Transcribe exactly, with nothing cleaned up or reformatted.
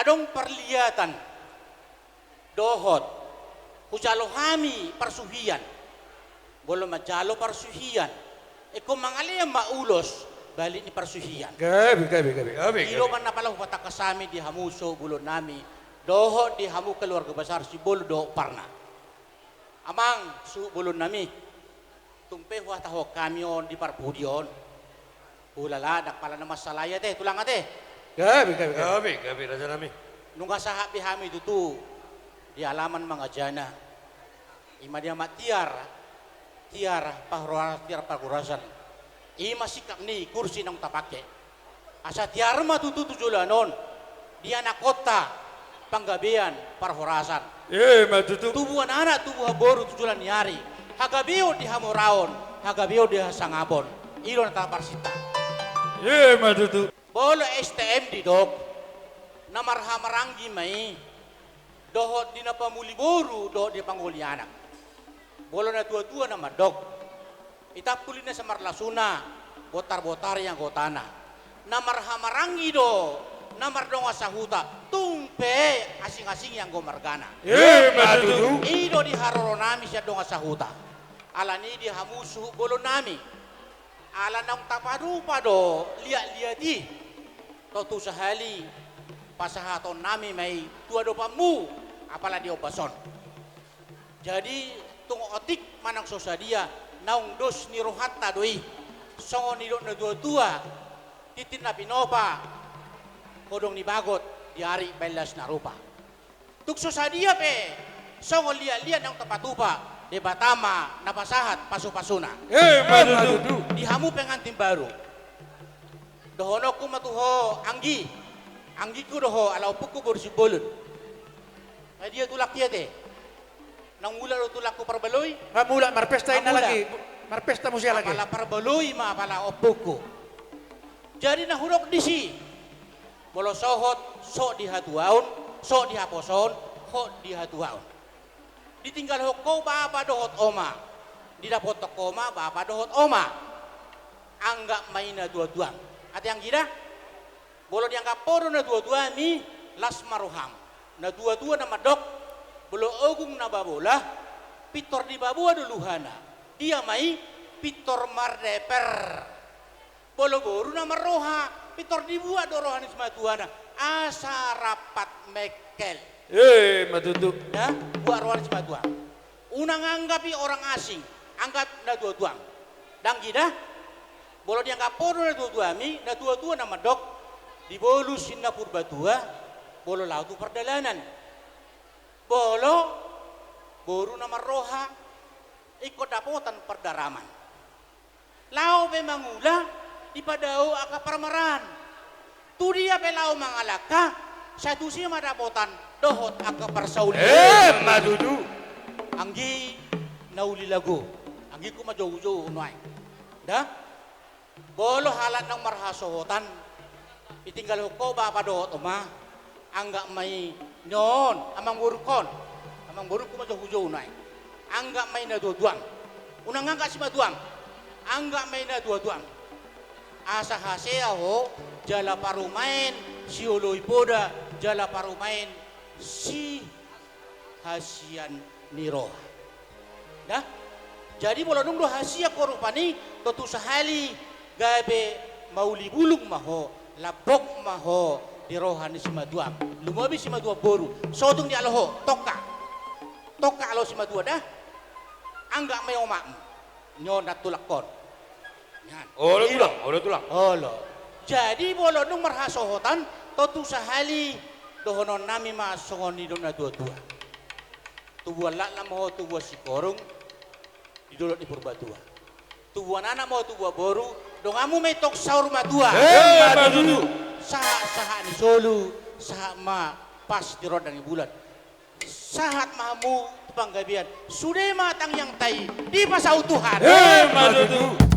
Adong parliatan dohot hujalo hami parsuhian. Molo manjalo parsuhian, ingkon mangalean ma ulos balik ni parsuhian. Gabe, gabe, gabe, gabe, i do gabe. Manang na pala hupatangkas hami di hamu suhut bolon nami dohot di hamu keluarga besar Simbolon dohot Parna. Amang suhut bolon nami, tung pe huhatahon hami on di parpudi on. Hulala ndang pala na mansalahi ate, tulang ate. Gabe, gabe, gabe. Gabe, gabe, raja nami. Nunga sahat be hami tutu di alaman mangajana. I ma di amak tiar, tiar parhorasan, tiar parhorasan. I ma sikap ni kursi naung tapake. Asa tiar ma tutu tu joloan on di anakhonta panggabean parhorasan. I ma tutu. Tubuan anak, tubuan boru tu joloan ni ari. Hagabeon di hamoraon, hagabeon di hasangapon. I do na taparsinta. I ma tutu. Molo S T M didok, na marhahamaranggi ma i dohot di na pamuli boru dohot di na pangoli anak. Molo na tuatua na mandok, itampul i na samarlasuna, botarbotar i anggotana. Na marhahamaranggi do na mardongan sahuta, tung pe asingasing i anggo margana. I ma tutu. I do di haroro nami sian dongan sahuta. Alani i di hamu suhut bolon nami, ala naung tapadupa do liatliat i, tontu sahali pasahaton nami ma i tu adopanmu, apala di ombas on. Jadi tung otik manang so sadia, naung dos ni rohanta do i. Songon nidok na tuatua, tintin na pinopa, hodong ni bagot, di ari baen las na rupa. Tung so sadia pe songon liatliat naung tapatupa, Debata ma na pasahat pasupasuna. I ma tutu. Di hamu pengantin baru, dohononku ma tu ho anggi. Anggingku do ho, ala ompungku boru Simbolon. Ai dia tulangki ate? Naung mulak do tulangku parbaloi? Nga mulak, marpesta inna lagi. Marpesta muse lagi. Apala parbaloi ma apala ompungku. Jadi na hudok disi, molo sohot, sohot di hatuaon, sohot di haposoon, hot di hatuaon. Ditinggalhon ho bapa dohot oma, didapothon ho ma bapa dohot oma. Anggap ma i na tuatuam. Ate anggi da? Molo dianggap ho do na tuatuami, las ma roham. Na tuatua na mandok, molo ogung na babola, pintor di baboa do luhana. Dia ma i? Pintor mardeper. Molo boru na marroha, pintor dibuat do roha ni simatuana asa rampat mengkel. I ma tutu. Ya, buat roha ni simatua. Unang anggap i orang asing, anggap na tuatuam. Ndang i da? Molo dianggap ho do na tuatuami, na tuatua na mandok, dibolus ninna Purbatua, molo laho tu pardalanan. Molo boru na marroha, ingkon dapotan pardaraman. Laho pe mangula, dipadao angka parmaraan. Tu dia pe laho mangalangka, sai tusi ma dapotan dohot angka parsaulian. I ma tutu. Anggi na uli lagu, anggingku ma joujou nuaeng. Da? Molo halak naung marhasohotan, ditinggalhon ho bapa dohot oma, anggap ma i, nion amangborungkon, amangborungku ma joujou nuaeng. Anggap ma i na tuatuam. Unang anggap simatuam. Anggap ma i na tuatuam. Asa hasea ho jala parumaen sioloi poda, jala parumaen sihasian ni roha. Nah, jadi molo dung do hasian ho rupani, tontu sahali gabe mauli bulung ma ho, lambok ma ho di roha ni simatuam. Lumobi simatuam boru, sotung dialo ho, tongka. Tongka alo simatua da. Anggap ma i omakmu. Nion na tulangkon. Nian. Olo tulang, olo tulang. Olo. Jadi molo dung marhasohotan, tontu sahali dohonon nami ma songon nidok na tuatua. Tubuan lakna ma ho tubuan singkoru di dolok ni Purbatua. Tubuan anak ma ho tubuan boru, donganmu ma i tong saur matua. I ma tutu. Sahat, sahat ni solu, sahat ma pas di rondang ni bulan. Sahat ma hamu tu panggabean. Sude ma tangiangta i dipasaut Tuhan. I ma tutu.